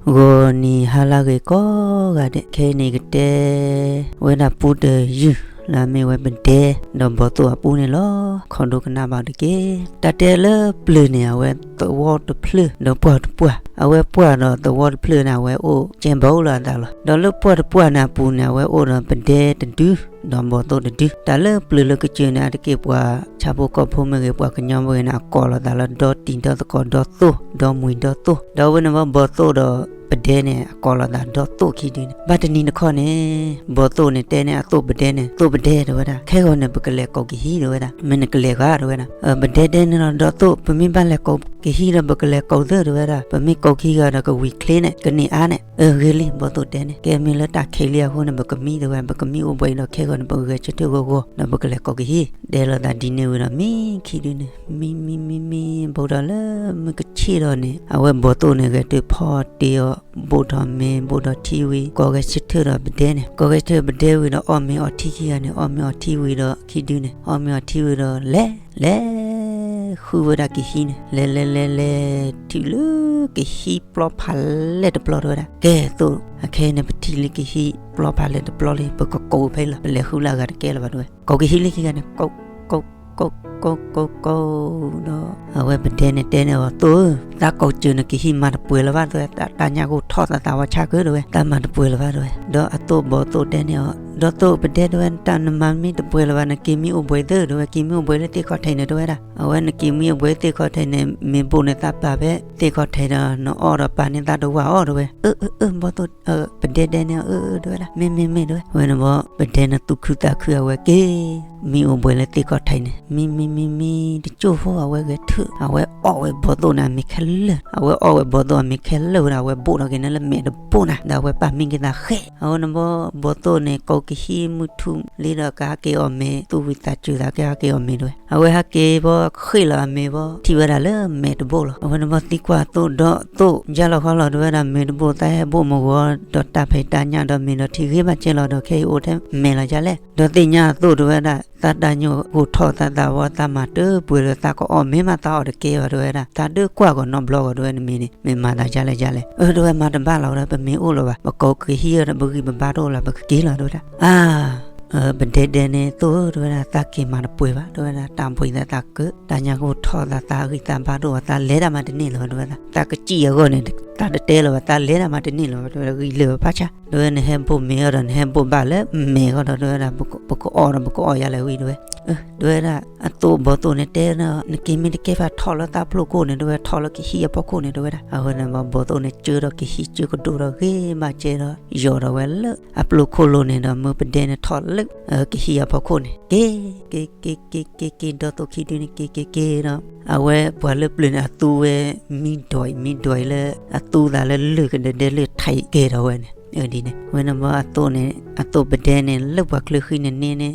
ဂီၤနံၤဟါလၢအဂ့ၤကိးဂၤဒဲး, ခဲအံၤန့ၣ် ယကတဲဝဲဒၣ်ပူတယုၢ် လၢအမ့ၢ်ဝဲပဒဲ ဒီးဘီသိၣ်အပူန့ၣ်လီၤ. ခီဒိကနၣ်ဘၣ်တက့ၢ်. တၢ်တဲလၢပျၢၤန့ၣ် အဝဲသဝီတဖျၢၣ် ဒီးပှၢ်တပှၢ်, အဝဲပှၢ်ဒီးသဝီတဖျၢၣ်န့ၣ် အဝဲအိၣ်ကဲဘၣ်အိၣ်လီၤအသးလီၤ. ဒီးလၢပှၢ်တပှၢ်န့ၣ်အပူၤန့ၣ် အဝဲအိၣ်ဒီးပဒဲတဒု ဒီးဘီသိၣ်တဒု. တၢ်လၢပျၢၤလၢကစၢၢ်န့ၣ် အါတက့ၢ်ပှၤဆၣ်ဖိကီၢ်ဖိမ့ၢ်ဂ့ၤ ပှၤကညီမ့ၢ်ဂ့ၤန့ၣ် အကိးလီၤသးလၢ ဒီတံၤဒီသကိးဒီသိၣ် ဒီမှံၤဒီသိၣ်, ဒီးအဝဲန့ၣ်ဘီဘီသိၣ်ဒီးပဒဲန့ၣ် အကိးလီၤသးဒီသိၣ်ခံဒုန့ၣ်. ဘၣ်တနံၤတခီန့ၣ် ဘီသိၣ်န့ၣ်တဲန့ၢ်အသိၣ်ပဒဲန့ၣ်, သိၣ်ပဒဲတဲဝဲဒၣ်, ခဲဂီၤန့ၣ် ပကလဲၤကိးကဟံၣ်တဲဝဲဒၣ်. မ့ၢ်နကလဲၤဂၤတဲဝဲဒၣ်. ပဒဲတဲန့ၢ်လီၤ, ဒီသိၣ် ပမ့ၢ်ဘၣ်လဲၤကိးကဟံၣ်ဒီး ပကလဲၤကိးသၢတဲဝဲဒၣ်, ပမ့ၢ်ကိးကဟံၣ်ဂၤဒီး ကဝံၤချ့န့ၣ် ကန့ၢ်အါန့ၣ်. အၢ ဂ့ၤလံ ဘီသိၣ်တဲန့ၣ်, ကဲမ့ၢ်လၢတၢ်ခံးလံအဃိန့ၣ် ပကမံတဲဝဲ, ပကမံအိၣ်ဘှံးဒီး ခဲဂီၤန့ၣ် ပကဂဲၤဆၢထၢၣ်ဂီၤဂီၤ ဒီးပကလဲၤကိးကဟံၣ်. တဲလီၤသးဒ်န့ၣ်ဝံၤဒီး မံခံဒုန့ၣ် မံမံမံ ဘူးဒီးလၢမုၢ်ကဆ့ၣ်ဒီးန့ၣ် အဝဲဘီသိၣ်န့ၣ် ဂဲၤထၢၣ်ဖီတ့ၢ်အီၤ, ဘိၣ်ဒီးမ့ၤ ဘိၣ်ဒီးထံဝံၤ ကိးဂဲၤဆၢထၢၣ်ဒီးပဒဲန့ၣ်, ကိးဂဲၤဆၢထၢၣ်ပဒဲဝံၤဒီး အီၣ်မ့ၤအီထံခံဂၤန့ၣ်, အီၣ်မ့ၤအီထံဝံၤဒီးခံဒုန့ၣ်, အီၣ်မ့ၤအီထံဝံၤဒီး လဲၤ လဲၤ ဃုဝဲဒၣ်ကဟံၣ်န့ၣ်, လဲၤ လဲၤ လဲၤ လဲၤ ထံၣ်လၢကဟံၣ်ပျီဖးလဲၢ်တပျီတဲဝဲဒၣ်. ကဲသိၣ် အခဲအံၤန့ၣ် ပထံၣ်လံကဟံၣ်ပျီဖးလဲၢ်တပျီလံ, ပကကိးဖဲလီၤ, ပလဲၤဃုလၢအဂၤတကဲလၢၤဘၣ်တဲဝဲ. ကိးကဟံၣ်လံခံဂၤန့ၣ် ကိး ကိး ကိး ကိး ကိး ဒီး အဝဲပဒဲန့ၣ်တဲန့ၢ်အီၤ, သိၣ်ဧၢ, သးကိးစၢၤနကဟံၣ်မၤတပှဲၤလၢၤဘၣ်တဲဝဲ, တၢ်ညၣ်ဂိၢ်ထီၣ်သးသးဝဲဆၣ်ကၢတဲဝဲ, တၢ်မၤတပှဲၤလၢၤဘၣ်တဲဝဲ. ဒီးအသိၣ်ဘီသိၣ်တဲန့ၢ်အီၤ, ဒီးသိၣ်ပဒဲတဲဝဲ, တၢ်နမၤမ့ၢ်တပှဲၤလၢၤဘၣ် နက့ၤမံအိၣ်ဘှံးသၢတဲဝဲ, က့ၤမံအိၣ်ဘှံးလၢသ့ၣ်ခီၣ်ထံးန့ၣ်တဲဝဲဒၣ်. အဝဲနက့ၤမံအိၣ်ဘှံးသ့ၣ်ခီၣ်ထံးန့ၣ် မ့ၢ်ဘိၣ်န့ၢ်သးပာ်ဖဲသ့ၣ်ခီၣ်ထံးဒီး နအီၣ်ဒီးပာ်န့ၢ်သးတဝၢအီၣ်တဲဝဲ. အၢ အၢ အၢ ဘီသိၣ် ပဒဲတဲန့ၢ်အီၤ အၢ အၢ တဲဝဲဒၣ်, မ့ၢ် မ့ၢ် မ့ၢ် တဲဝဲ. အဝဲန့ၣ်ဘီ ပဒဲန့ၣ်သူၣ်ခုသးခု အဝဲက့ၤ မံအိၣ်ဘှံးလၢသ့ၣ်ခီၣ်ထံးန့ၣ်, မံ မံ မံ မံ တစိၢ်ဖိ အဝဲဂဲၤထၢၣ်, အဝဲအီၣ်ဝဲဘီသိၣ်န့ၣ်အမ့ၤခဲလၢာ်, အဝဲအီၣ်ဝဲဘီသိၣ်အမ့ၤခဲလၢာ်ဝဲဒီး အဝဲဘိၣ်ထီၣ်က့ၤန့ၣ်လၢမဲာ်တဘိၣ်န့ၣ်, ဒီးအဝဲပာ်မံက့ၤသးဃဲး. အဝဲန့ၣ်ဘီ ဘီသိၣ်န့ၣ် ကိးကဟံၣ်မုၢ်ထူၣ်လံဒီး ကဟးက့ၤအီၣ်မ့ၤ, သူၣ်ဝံၤသးစူၤသးကဟးက့ၤအီၣ်မ့ၤတဲဝဲ. အဝဲဟးက့ၤဘီဃ့ၣ်လီၤအမ့ၤဘီ ထံၣ်ဝဲဒၣ်လၢမဲာ်တဘိၣ်လီၤ. အဝဲန့ၣ်ဘီသံကွၢ်အသိၣ်, ဒီးသိၣ် ယါလီၤဃီလီၤတဲဝဲဒၣ်, မ့ၤတဘိၣ်သးဟဲဘိၣ်မုၢ်ဂီၤဒီး တၢ်ဖံးတၢ်ညၣ်ဒီးမ့ၤဒီးထံဂ့ၤဘၣ်ကဲလီၤဒီး ခဲအံၤအိၣ်ထဲမဲာ်လီၤယါလဲၣ်. ဒီးသ့ၣ်ညါအသိၣ်တဲဝဲဒၣ်, သးတၢ်ညၣ်ဂိၢ်ထီၣ်သးသးဝဲ သးမၤတပှဲၤလၢၤ, သးကအီၣ်မ့ၤမးသးအီၣ်တကဲဘၣ်တဲဝဲဒၣ်, သးဒုးကွၢ်ကီးနီတဘျီကီးတဲဝဲ, နမ့ၢ်န့ၣ် မ့ၢ်မၤသးယါလဲၣ်ယါလဲၣ်. အၢ တဲဝဲ မၤတဘၣ်လီၤဒီး ပမ့ၢ်အိၣ်လၢၤဘၣ်, ပကိးကဟံၣ်ဒီး ပဂံၢ်ပဘါတအိၣ်လၢၤ ပကက့ၤလီၤတဲဝဲဒၣ်. အါ ပဒဲတဲန့ၢ်သိၣ်ဧၢ တဲဝဲဒၣ်, သးက့ၤမၤတပှဲၤဘၣ် တဲဝဲဒၣ်, တၢ်ဘှံးသးသးကၢ, တၢ်ညၣ်ဂိၢ်ထီၣ်သး သးဂံၢ်သးဘါတအိၣ်ဘၣ်, သးလဲၤတၢ်မးတန့ၢ်လၢၤဘၣ် တဲဝဲဒၣ်, သးကစံၣ်အဂီၢ်န့ၣ် သးတတဲလၢၤဘၣ်, သးလဲၤတၢ်မးတန့ၢ်လၢၤဘၣ် တဲဝဲဒၣ်, ဂံၢ်လၢာ်ဘၣ်ဖးဆါ တဲဝဲ, နဟဲဘိၣ်မ့ၤအီၤဒီး နဟဲဘိၣ်ဘၣ်လၢမဲာ်ဃီဒီး တဲဝဲဒၣ်, ပကအီၣ်ဒီး ပကအီၣ်ယါလဲၣ်ဝံၤ တဲဝဲ. အၢ တဲဝဲဒၣ်, အသိၣ်ဘီသိၣ်န့ၣ်တဲန့ၢ်အီၤ, နက့ၤမ့ၢ်တကဲဘၣ်ထီၣ်လၢသးပျိၢ်ခိၣ်န့ၣ် တဲဝဲ, ထီၣ်လၢကဟံၣ်အဖီခိၣ်န့ၣ် တဲဝဲဒၣ်. အဝဲန့ၣ်ဘီ ဘီသိၣ်န့ၣ် စၢဒီးကဟံၣ်စၢကဒိၣ်ဒီးဂ့ၤဘၣ်ကဲဒီး ယီၤဒီးဝဲလၢအပျိၢ်ခိၣ်လိၤန့ၣ်ဒီး မၢပဒဲန့ၣ်ထီၣ်လၢ ကဟံၣ်အဖီခိၣ်န့ၣ် က့ၤ က့ၤ က့ၤ က့ၤ က့ၤ က့ၤ ဒီသိၣ်ခံဒုန့ၣ် က့ၤက့ၤက့ၤဒီး အဝဲပှၤလၢပျၢၤန့ၣ် အသူဝဲ မံဒွံး မံဒွံးလၢ အသူသးလၢလၢၢ်ကဒဲဒဲလၢၢ်ထံးကဲဒီးဝဲန့ၣ် ဒ်န့ၣ် ဝဲန့ၣ်ဘီအသိၣ်န့ၣ် အသိၣ်ပဒဲန့ၣ် လၢပှၤချၢဃံန့ၣ်န့ၣ်န့ၣ်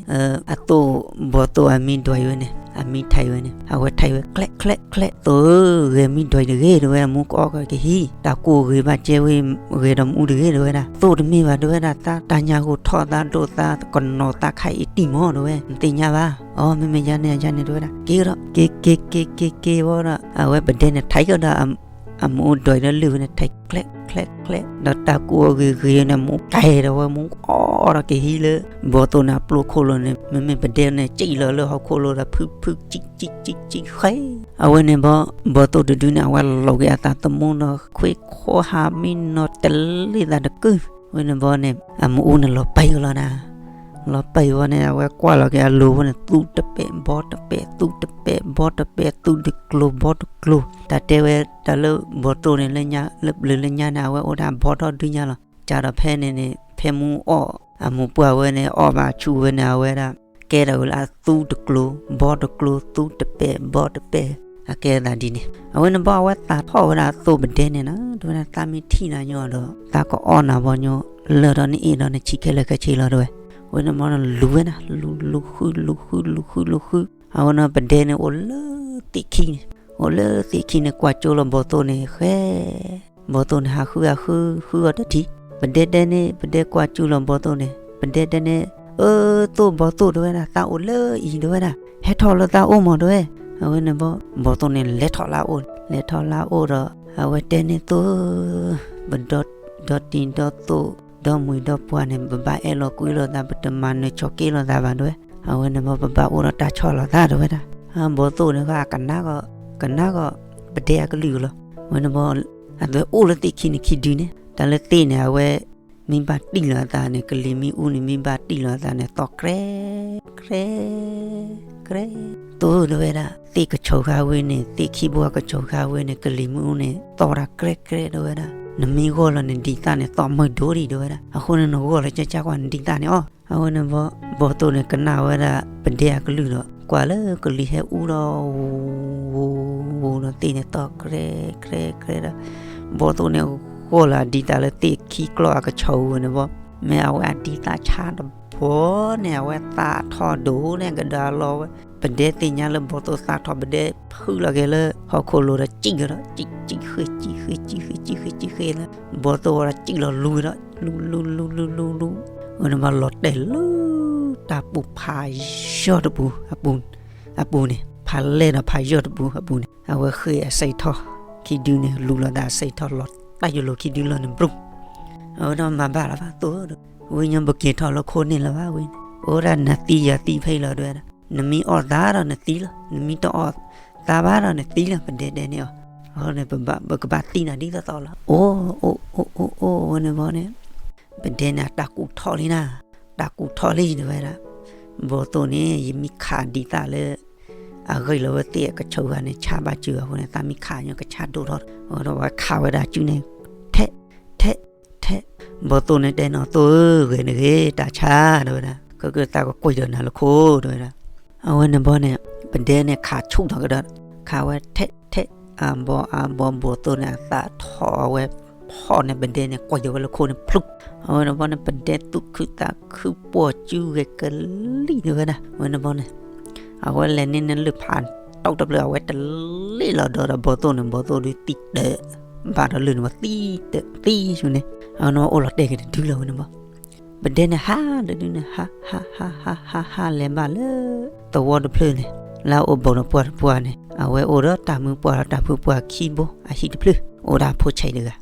အသိၣ်ဘီသိၣ်အမံဒွံးဝဲန့ၣ် အမံထံးဝဲန့ၣ် အဝဲထံးဝဲ ကျဲး ကျဲး ကျဲး သိၣ်ဧၢ ဂဲၤမံဒွံးတဂ့ၤ တဲဝဲ အမူကအီၣ်က့ၤကဟံၣ် တၢ်ကူၣ်ဂ့ၤဘၣ်ကဲဝဲ ဂဲၤဒီးမူတဂ့ၤ တဲဝဲဒၣ် သိၣ်တမ့ၢ်ဘၣ် တဲဝဲဒၣ် သးတၢ်ညၣ်ဂိၢ်ထီၣ်သးဒိၣ်သးကနီၤသးခါအံၤတံၢ်မး တဲဝဲ နသ့ၣ်ညါဘၣ် အီ မ့မ့ၢ်ယါန့ၣ်ယါန့ၣ် တဲဝဲဒၣ် က့ၤဒီး က့ၤ က့ၤ က့ၤ က့ၤ က့ၤဝဲဒီး အဝဲပဒဲန့ၣ်ထံးကဒီး အမူဒွံးလၢလၢၢ်ဝဲန့ၣ် ထံး ကျဲး ကျဲး ကျဲး ဒီးတၢ်ကူၣ်အီၣ်ဂ့ၤဂ့ၤန့ၣ် မူကဲဒီးဝဲ မူအီၣ်ဒီးကဟံၣ်လၢ ဘီသိၣ်န့ၣ် အပျိၢ်ခိၣ်လိၤန့ၣ် မ့မ့ၢ်ပဒဲန့ၣ် စံၣ်လီၤလၢဟီၣ်ခိၣ်လိၤဒီး ဖုဖု စံၣ် စံၣ် စံၣ် စံၣ် ဃဲ အဝဲန့ၣ်ဘီ ဘီသိၣ်တဒုန့ၣ် အဝဲလီၤက့ၤအသးသမူဒီး ခွ့ခွီဟးမံနီၤတလ့ၣ်သးတကုၢ် ဝဲန့ၣ်ဘီန့ၣ် အမူအူန့ၣ်လီၤပံာ်လီၤနၤ လီၤပံာ်ဝဲန့ၣ် အဝဲကွၢ်လီၤက့ၤအလိၤဝဲန့ၣ် သူတပဲာ်ဘီတပဲာ် သူတပဲာ်ဘီတပဲာ် သူတကျိၤဘီတကျိၤ တၢ်တဲဝဲတၢ်လၢဘီသိၣ်န့ၣ် လၢပျၢၤလၢညါန့ၣ် အဝဲအိၣ်ဒၣ်ဘီထီၣ်ဒုညါလီၤ ကဒီးဖဲန့ၣ်န့ၣ် ဖဲမူအီၣ် အမူပှၢ်ဝဲန့ၣ် အီၣ်ဘၣ်ဆူၣ်ဝဲန့ၣ် အဝဲဒၣ် ကဲထီၣ်ဝဲလၢအသူတကျိၤ ဘီတကျိၤ သူတပဲာ်ဘီတပဲာ် အကဲသးဒ်န့ၣ် အဝဲန့ၣ်ဘီအဝဲသးထီၣ်ဝဲဒၣ်အသိၣ်ပဒဲန့ၣ်နီၤ တဲဝဲဒၣ် သးမ့ၢ်ထံၣ်နၤညီဒီး သးကအီၣ်နၤဘီညီ လၢာ်ဒီးနအ့ၣ်ဒီးနဆံးခဲလၢာ်ခဲဆ့လီၤ တဲဝဲ ဝဲန့ၣ်ဘီန့ၣ်လူၤဝဲဒၣ် လူၤ လူၤဃု လူၤဃု လူၤဃု လူၤဃု အဝဲန့ၣ်ပဒဲန့ၣ် အိၣ်လၢသ့ၣ်ခံန့ၣ် အိၣ်လၢသ့ၣ်ခံန့ၣ် ကွၢ်ကၠိလီၤဘီသိၣ်န့ၣ် ဃဲ ဘီသိၣ်န့ၣ် ဟးဃု ဟးဃု ဃုအီၤတထံၣ် ပဒဲတဲန့ၣ် ပဒဲကွၢ်ကၠိလီၤဘီသိၣ်န့ၣ် ပဒဲတဲန့ၣ် အၢ သိၣ်ဘီသိၣ် တဲဝဲဒၣ် သးအိၣ်လၢအံၤ တဲဝဲဒၣ် ဟဲထီၣ်လၢသးအိၣ်မး တဲဝဲ အဝဲန့ၣ်ဘီ ဘီသိၣ်န့ၣ် လဲၤထီၣ်လၢအအိၣ် လဲၤထီၣ်လၢအအိၣ်ဒီး အဝဲတဲန့ၢ်သိၣ်ဧၢ, ပဒီ ဒီတံၤဒီသိၣ် ဒီမှံၤဒီပှၢ်န့ၣ် ပဘၣ်အဲၣ်လိာ်ကွံလိာ်သး ပတမၤနၢၤဆိးက့လိာ်သးဘၣ် တဲဝဲ. အဝဲန့ၣ်ဘီ ပဘၣ်အိၣ်ဒီးတၢ်ဆီၣ်လီၤသး တဲဝဲဒၣ်. ဘီသိၣ်န့ၣ် ကနၣ်ကီး ကနၣ်ကီး ပဒဲအကလုၢ်လီၤ. အဝဲန့ၣ်ဘီ အဝဲအိၣ်လၢသ့ၣ်ခံန့ၣ်ခံဒုန့ၣ် တၢ်လၢသ့ၣ်န့ၣ် အဝဲ မ့ၢ်ဘၣ်တံၢ်လီၤအသးန့ၣ် ကလံၤမ့ၢ်အူန့ၣ် မ့ၢ်ဘၣ်တံၢ်လီၤအသးန့ၣ် သီၣ်ကြဲ ကြဲ ကြဲ သိၣ်ဧၢ တဲဝဲဒၣ်. သ့ၣ်ကဆိးဃာ်ဝဲန့ၣ် သ့ၣ်ခံဘိကဆိးဃာ်ဝဲန့ၣ် ကလံၤမ့ၢ်အူန့ၣ် သီၣ်ဝဲဒၣ်ကြဲ ကြဲ တဲဝဲဒၣ်. နမ့ၢ်ဂီၢ်လီၤနဒံးသၣ်န့ၣ် သီၣ်မုာ်ဒိၣ်ဒံး တဲဝဲဒၣ်. အဃိန့ၣ် နဂီၢ်လီၤကၠၢကၠၢကွၢ်နဒံးသၣ်န့ၣ်အီၤ. အဝဲန့ၣ်ဘီ ဘီသိၣ်န့ၣ် ကနၣ်ဝဲဒၣ်ပဒဲအကလုၢ်ဒီး ကွၢ်လၢကလံၤဟဲအူဒီး ဝူၤ ဝူၤ ဝူၤဒီး သ့ၣ်န့ၣ်သီၣ်ကြဲ ကြဲ ကြဲဒီး ဘီသိၣ်န့ၣ် ဂီၢ်လီၤအဒံးသၣ်လၢသ့ၣ်ခံကျီၢ်အကဆိးဝဲန့ၣ်ဘီ မ့ၢ်အဝဲအဒံးသၣ်ဆါတဘီန့ၣ် အဝဲသၣ်ထီၣ်ဒိၣ်န့ၣ်ကဒါလီၤဝဲ. ပဒဲသ့ၣ်ညါလၢဘီသိၣ်သၣ်ထီၣ် ပဒဲဖုးလီၤက့ၤလၢဟီၣ်ခိၣ်လိၤဒီး စံၣ်ကဒီး စံၣ် စံၣ်ဃ့ စံၣ်ဃ့ စံၣ်ဃ့ စံၣ်ဃ့ စံၣ်ဃ့လၢ ဘီသိၣ်ဝဲဒီးစံၣ်လီၤလူၤကဒီး လူၤ လူၤ လူၤ လူၤ လူၤ လူၤ အဝဲန့ၣ်ဘီလီၤတဲာ်လၢ တၢ်ပူၤဖးယီၢ်တပူၤ အပူၤန့ၣ် ဖးလဲၢ်ဒီးဖးယီၢ်တပူၤအပူၤန့ၣ် အဝဲဃ့အစဲးထီၣ်ခံဒုန့ၣ် လူၤလီၤသးအစဲးထီၣ်လီၤတၢ်ယိလိၤခံဒုလီၤန့ၣ် ဘြူၤ အဝဲဒီးမၤဘၣ်လၢၤဘၣ်သိၣ်ဒီး ဝံၤညီဘက့ၤထီၣ်လၢခိၣ်န့ၣ်လၢၤဘၣ်ဝံၤန့ၣ် အိၣ်ဒၣ်နသံယၤသံဖဲအံၤလီၤ တဲဝဲဒၣ်. နမ့ၢ်အီၣ်သးဒီးနသံလီၤ နမ့ၢ်တအီၣ်သးဘၣ်ဒီးနသံလီၤ ပဒဲတဲန့ၢ်အီၤ. အဃိန့ၣ် ပကဘၣ်သံနၤဒ်သိးသိးလီၤ အိၣ် အိၣ် အိၣ် အိၣ် အိၣ် ဝဲန့ၣ်ဘီန့ၣ် ပဒဲန့ၣ် တၢ်ကူၣ်ထီၣ်လံနၤ တၢ်ကူၣ်ထီၣ်လံ တဲဝဲဒၣ်. ဘီသိၣ်န့ၣ် ယမ့ၢ်ခးဒံးသၣ်လၢ အဂ့ၢ်လီၤဝဲသ့ၣ်အကဆိးဂၤန့ၣ် ဆါဘၣ်စုအဃိန့ၣ် သးမ့ၢ်ခးညီကဆါဒိၣ်ထီၣ် အဝဲဒီးဝဲခးဝဲဒၣ်စုန့ၣ် ထဲ ထဲ ထဲ ဘီသိၣ်န့ၣ်တဲန့ၢ်အီၤ သိၣ်ဧၢ ဂ့ၤန့ၣ်ဂ့ၤ တၢ်ဆါ တဲဝဲဒၣ် ခဲကသးကကွံာ်ဒီးနၤလၢခိၣ် တဲဝဲဒၣ်. အဝဲန့ၣ်ဘီန့ၣ် ပဒဲန့ၣ်ခးဆူၣ်ထီၣ်ကဒီး ခးဝဲထဲ ထဲ အဘီအဘီ ဘီသိၣ်န့ၣ် အသၣ်ထီၣ်အဝဲ ဖီၣ်န့ၣ် ပဒဲန့ၣ် ကွၢ်ယိၤဝဲလၢခိၣ်န့ၣ် ဖျူး အဝဲန့ၣ်ဘီန့ၣ် ပဒဲသူၣ်ခုသးခု ပိာ်စုဂဲၤကလံၣ် တဲဝဲဒၣ်. အဝဲန့ၣ်ဘီန့ၣ် အဝဲလဲၤန့ၢ်န့ၣ်လၢဖးတီၢ်တဖျၢၣ် အဝဲတလ့ၣ်လီၤဒီး ဘီသိၣ်န့ၣ် ဘီသိၣ်ဒုးသံတၢ် ဘၣ်ဒီးလၢန့ၣ်ဘီ သံတၢ် သံဆူန့ၣ် အဝဲန့ၣ်ဘီအိၣ်လီၤတဲာ်က့ၤတဒုလီၤ ဝဲန့ၣ်ဘီ ပဒဲန့ၣ်ဟးတဒုန့ၣ် ဟး ဟး ဟး ဟး ဟး ဟး လဲၤဘၣ်လၢ သဝီတဖျၢၣ်န့ၣ် လၢအအိၣ်ဘူးဒီးပှၢ်တပှၢ်န့ၣ် အဝဲအိၣ်ဒီးတၢ်မုၢ်ပှၢ်ဒီးတၢ်ဖုပှၢ်ခံဘိအဟံၣ်တဖျၢၣ် အိၣ်ဒီးအဖိဆံးတဂၤ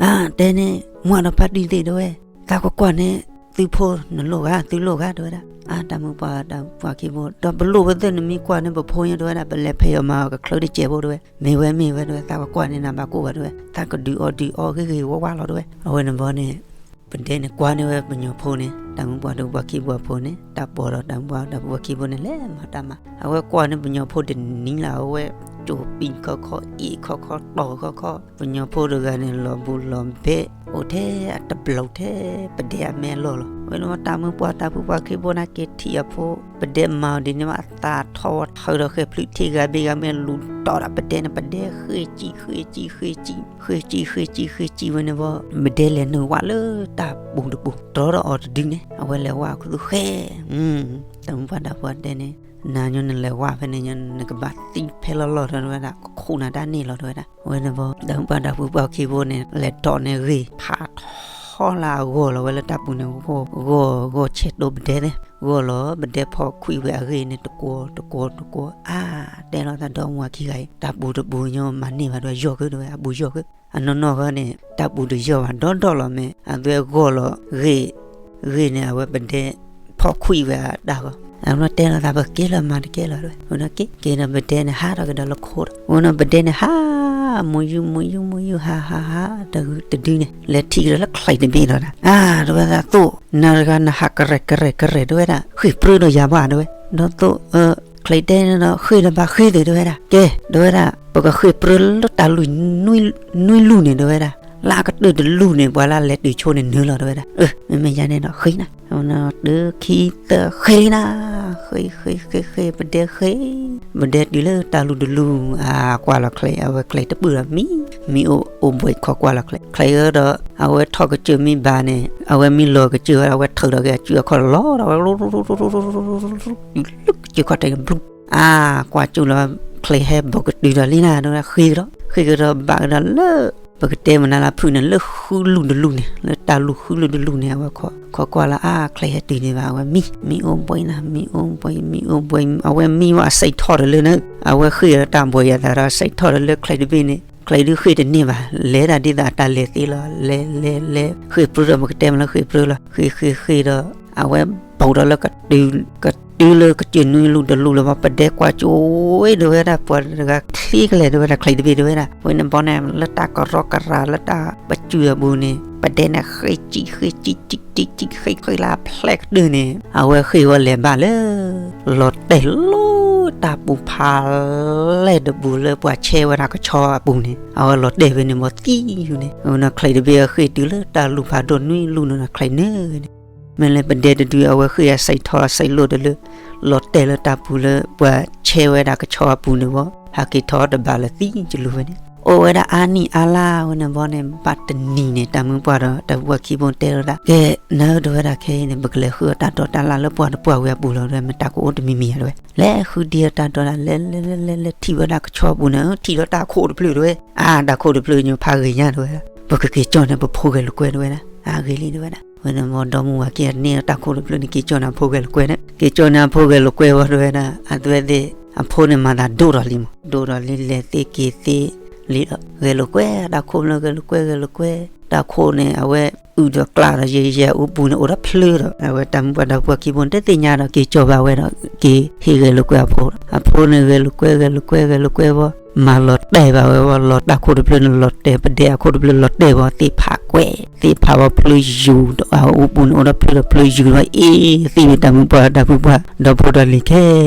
အါ တဲန့ၣ် မွၢ်ဒီးဖါတံၢ်သ့ၣ် တဲဝဲ သးကွၢ်ကွၢ်န့ၣ် သုဖိနလိၣ်ဂၤ သုလိၣ်ဂၤ တဲဝဲဒၣ်. အါ တၢ်မုၢ်ပှၢ်တၢ်ဖုပှၢ်ခံဘိ ဒီးပလိၣ်ဝဲသ့ၣ် နမ့ၢ်ကွၢ်န့ၣ် ပဖိညါ တဲဝဲဒၣ် ပလဲၤဖဲအီၤမၤအီၤကချၢတစဲးဖိ တဲဝဲ မ့ၢ်ဝဲမ့ၢ်ဝဲ တဲဝဲ သးကွၢ်ကွၢ်န့ၣ် နဘၣ်ကိၢ်ဘၣ် တဲဝဲ သးကဒုးအီၣ်ဒုးအီဂ့ၤဂ့ၤဝါဝါလီၤ တဲဝဲ. အဝဲန့ၣ်ဘီန့ၣ် ပဒဲန့ၣ် ကွၢ်န့ၢ်ဝဲပညီဖိန့ၣ် တၢ်မုၢ်ပှၢ်တၢ်ဖုပှၢ်ခံဘိအဖိန့ၣ် တၢ်ပိာ်ဒီးတၢ်မုၢ်ပှၢ်တၢ်ဖုပှၢ်ခံဘိန့ၣ် လဲၤမၤတၢ်မၤ အဝဲကွၢ်န့ၢ်ပညီဖိတနံၤလၢ် အဝဲ ကၠိၤပံၤခီခီ အ့ၣ်ခီခီ တီၢ်ခီခီ ပညီဖိတဂၤန့ၣ် လီၤဘူးလီၤဘဲ အိၣ်ထဲအတဘျီထဲ ပဒဲအမဲာ်လီၢ်လီၤ. အဝဲန့ၣ်ဘီ တၢ်မုၢ်ပှၢ်တၢ်ဖုပှၢ်ခံဘိန့ၣ် က့ၤထံၣ်အဖိ ပဒဲမၤအီၤဒ်န့ၣ်ဘၣ် အသၣ်ထီၣ်ဝဲ ထုးဒီးဃဲၤဖျုးထံဂၤဘ့ၣ်ဂၤ မ့ၢ်လူၤတီၢ်ဒီးပဒဲန့ၣ် ပဒဲဃ့စံၣ်ဃ့စံၣ်ဃ့စံၣ် ဃ့စံၣ်ဃ့စံၣ်ဃ့စံၣ်ဝဲန့ၣ်ဘီ ပဒဲလဲၤနုာ်ဝးလၢတၢ်ပူၤတပူၤ တြီဒီးအီၤတဒုန့ၣ် အဝဲလဲၤဝးခူသူၣ်ဃဲ တၢ်မုၢ်ပှၢ်တၢ်ဖုပှၢ်တဲန့ၣ် နၤညီနလဲၤဝးဖဲန့ၣ်ညီ နကဘၣ်သံဖဲလီၢ်လီၢ် တဲဝဲဒၣ် ကခူၣ်နၤတၢ်န့ၣ်လီၤ တဲဝဲဒၣ်. အဝဲန့ၣ်ဘီ တၢ်မုၢ်ပှၢ်တၢ်ဖုပှၢ်ခံဘိန့ၣ် လဲၤတီၢ်န့ၢ်ဂ့ၢ် ဖးထီလၢအဂီၢ်လီၤဝဲလၢတၢ်ပူၤန့ၣ် ဂီၢ် ဂီၢ် ဂီၢ်ဆဲးတိပဒဲသ့ၣ် ဂီၢ်လီၤ ပဒဲဖီၣ်ခွံၣ်ဝဲအဂ့ၢ်န့ၣ် တကွီၤ တကွီၤ တကွီၤ အါ တဲလီၤသးဒီမါဝၤခံဂၤအံၤ တၢ်ပူၤတပူၤညီမၤန့ၢ်ဘၣ်ဒီးယီၢ်ဃု တဲဝဲ အပူၤယီၢ်ဃု အနီၢ်နီၢ်ဃီန့ၣ် တၢ်ပူၤတယီၢ်ဘၣ်ဒီဒီၣ်လီၤ မ့ၢ်အသွဲဂီၢ်လီၤ ဂ့ၢ် ဂ့ၢ်န့ၣ် အဝဲပဒဲဖီၣ်ခွံၣ်ဝဲအတၢ်ဂီၢ် အနီၢ်တဲလီၤသး ပက့ၤလီၤမၤတကဲလီၤ တဲဝဲ အနီၢ်က့ၤ က့ၤဒီးပဒဲန့ၣ် ဟးထီၣ်ကဒီးလၢခိၣ်ဒီး အနီၢ်ပဒဲန့ၣ်ဟး မူယူၤ မူယူၤ မူယူၤ ဟး ဟး ဟး တဒုန့ၣ် လဲၤထံၣ်ကဒီးလၢချံးတဘ့ၣ်လီၤဒၣ် အါ တဲဝဲဒၣ် သိၣ် နၤတဂၤနဟးကရဲၣ်ကရဲၣ်ကရဲၣ် တဲဝဲဒၣ် ဃ့ၢ်ပြၢဒီးယၤဘၣ် တဲဝဲ ဒီးသိၣ် ချံးတဲန့ၣ်ဒီး ဃ့ၢ်ဒီးဘၣ်ဃ့ၢ်သ့ၣ် တဲဝဲဒၣ် ကဲ တဲဝဲဒၣ် ပကဃ့ၢ်ပြၢလၢတၢ်လုၢ် နွံလုၢ်န့ၣ် တဲဝဲဒၣ် လၢအကတၢၢ်တလုၢ်န့ၣ် ပှၤလၢလဲၤတုၤဆိန့ၣ်နုာ်လီၤ တဲဝဲဒၣ် အၢ မ့မ့ၢ်ယၤန့ၣ်ဒီးဃ့ၢ်နၤ အဝဲန့ၣ် တုၤခံသၢဃ့ၢ်လံနၤ ဃ့ၢ် ဃ့ၢ် ဃ့ၢ် ဃ့ၢ် ပဒဲဃ့ၢ် ပဒဲတုၤလၢတၢ်လုၢ်တလုၢ် အါ ကွၢ်လီၤချံး အဝဲချံးတပုၢ်ဒီးမံ မံအိၣ်အိၣ်ဘှံးခီကွၢ်လီၤချံး ချံးအၢဒီး အဝဲထီၣ်ကစၢၢ်မ့ၢ်ဘၣ်န့ၣ် အဝဲမ့ၢ်လီၤကစၢၢ်ဝဲ အဝဲထုးထီၣ်က့ၤအစုအခီၣ်လီၤဒီးဝဲ ကစၢၢ်ခီၣ်ထံးကဘျူး အါ ကွၢ်ကၠူၣ်လီၤ ချံးဟဲဘီကတုၤဒီးလံနၤ တဲဝဲဒၣ် ဃ့ၢ်ကဒီး ဃ့ၢ်ကဒီးဘၣ်ကဒီးလၢ ပကတဲမနုၤလၢဖုၣ်န့ၣ် လၢဃုလုၢ်တလုၢ်န့ၣ် လၢတၢ်လုၢ်ဃုလုၢ်တလုၢ်န့ၣ် အဝဲခီကွၢ်လီၤ အါ ချံးဟဲတုၤန့ၣ်ဘၣ် အဝဲမံ မံအိၣ်ဘှံးနၤ မံအိၣ်ဘှံး မံအိၣ်ဘှံး အဝဲမံဝဲအစဲးထီၣ်ဒီးလၢန့ၣ် အဝဲဃ့ၢ်ဒီးတၢ်ဘှံးယၤသးဒီးစဲးထီၣ်ဒီးလၢချံးတဘ့ၣ်န့ၣ် ချံးဒုးဃ့ၢ်တန့ၢ်ဘၣ်, လဲၤဒၣ်ဒ်သိးအတၢ်လဲၤသ့လီၤ, လဲၤလဲၤလဲၤ ဃ့ၢ်ပြၢဒီး ပကတဲမ့ၢ်လၢဃ့ၢ်ပြၢလီၤ, ဃ့ၢ်ဃ့ၢ်ဃ့ၢ်ဒီး အဝဲပိာ်ဒီးလၢ ကတုၤလၢကစၢၢ်နွံလူၢ်တလူၢ်လၢၤဘၣ်, ပဒဲကွၢ်ကၠိဝဲဒၣ်ဝဲဒၣ် ပှၤတဂၤချ့ကလဲာ်ဒၣ်ဝဲဒၣ် ချံးတဘ့ၣ်ဒၣ်ဝဲဒၣ်, ဝဲန့ၣ်ဘီန့ၣ် လၢတၢ်ကရီကရၤလၢတၢ်ပစုၢ်အပူၤန့ၣ် ပဒဲန့ၣ်ဃ့ၢ်စံၣ်ဃ့ၢ်စံၣ် စံၣ်စံၣ်ဃ့ၢ်ဃ့ၢ်လၢအဖျဲၣ်ကတၢၢ်န့ၣ် အဝဲဃ့ၢ်ဝဲလဲၤဘၣ်လၢ လီၤတဲာ်လီၤတၢ်ပူၤဖးလဲၢ်တပူၤလၢပှၤဆဲးဝဲဒၣ်ကဆီအပူၤန့ၣ် အဝဲလီၤတဲာ်ဖဲန့ၣ်ဘီသံယူၤန့ၣ်, အဝဲန့ၣ်ချံးတဘ့ၣ်အဃ့ၢ်တုၤလၢတၢ်လူၢ်ဖးဒိၣ်နွံလူၢ်န့ၣ် ချံးနၢၤန့ၣ်, မ့ၢ်လၢပဒဲတဒုအဝဲဃ့ၢ်အစံးထီၣ်အစံးလိၣ်တလၢ လီၤတဲာ်လၢတၢ်ပူၤလၢပှၤဆဲးဝဲဒၣ်ကဆီအပူၤန့ၣ်ဘီ ဟးက့ၤထီၣ်တဘၣ်လၢသံကလူၤဖဲန့ၣ်, အိၣ်ဝဲဒၣ်အါနံၣ်အါလါဝဲန့ၣ်ဘီန့ၣ် ဘၣ်တနံၤန့ၣ် တၢ်မုၢ်ပှၢ်ဒီး တၢ်မုၢ်ပှၢ်ခံဘိတဲလီၤဒၣ် ကဲ နၢ်ဧၢ တဝဲဒၣ်ခဲအံၤန့ၣ် ပကလဲၤဃုအီၣ်တၢ်ဒိးတၢ်လၣ်လၢပှၢ်တပှၢ်ဝံၤအပူၤလီၤ တဝဲ မ့ၢ်တၢ်ကအိၣ်တမံၤမံၤဧါတဝဲ, လဲၤဃုဒံအီၣ်တၢ်ဒိးတၢ် လဲၤလဲၤလဲၤလဲၤလဲၤထံၣ်ဝဲဒၣ်ကဆီအပူၤန့ၣ် ထံၣ်ဒီးတၢ်ခိၣ်တဖျၢၣ်တဝဲ, အါ တၢ်ခိၣ်တဖျၢၣ်ညိဖးဂ့ၤညါတဝဲ, ပကက့ၤကၠီၣ်န့ၢ်ပဖိဂဲၤလိာ်ကွဲတဝဲဒၣ်, အဂ့ၤလံတဝဲဒၣ်, ဝဲန့ၣ်ဘီဒီမါဝၤခံဂၤန့ၢ်တၢ်ခိၣ်တဖျၢၣ်န့ၣ် က့ၤကၠီၣ်န့ၢ်အဖိဂဲၤလိာ်ကွဲန့ၣ် က့ၤကၠီၣ်န့ၢ်အဖိဂဲၤလိာ်ကွဲဝဲတဝဲဒၣ်, အတဝဲသ့ၣ် အဖိန့ၣ်မၤသးဒိၣ်ထီၣ်လံမး ဒိၣ်ထီၣ်လံ လဲၤသ့က့ၤသ့လံဒီး ဂဲၤလိာ်ကွဲ တၢ်ခိၣ်ဖျၢၣ် ဂဲၤလိာ်ကွဲ ဂဲၤလိာ်ကွဲ, တၢ်ခိၣ်န့ၣ် အဝဲအုၣ်ဒီးကျၢ်ဒီး ယဲယဲအူပူၤန့ၣ် အိၣ်ဒီးဖျၢၣ်ဒီး အဝဲတၢ်မုၢ်ပှၢ်ဒီဖိခံဘိန့ၣ် တသ့ၣ်ညါဒီး က့ၤကၠီၣ်ဘၣ်ဝဲဒီး က့ၤဟ့ၣ်ဂဲၤလိာ်ကွဲအဖိ, အဖိန့ၣ် ဂဲၤလိာ်ကွဲ ဂဲၤလိာ်ကွဲ ဂဲၤလိာ်ကွဲဘီ မၤလီၤတဲာ်ဘၣ်ဝဲဘီ လီၤတၢ်ခိၣ်တဖျၢၣ်န့ၣ် လီၤတဲာ်ပဒဲအခိၣ်တဖျၢၣ် လီၤတဲာ်ဘီ သ့ၣ်ဖးကွဲး သ့ၣ်ဖးဘီဖျၢၣ်ယူၤဒီး အူပူၤန့ၣ် အိၣ်ဒီးဖျၢၣ်ဒီးဖျၢၣ်ယူၤဘီ အ့ၣ်သ့ၣ်ဝဲတၢ်မုၢ်ပှၢ်ဒီဖိပှၢ် ဒီဖိဒီလံၤခဲလၢာ်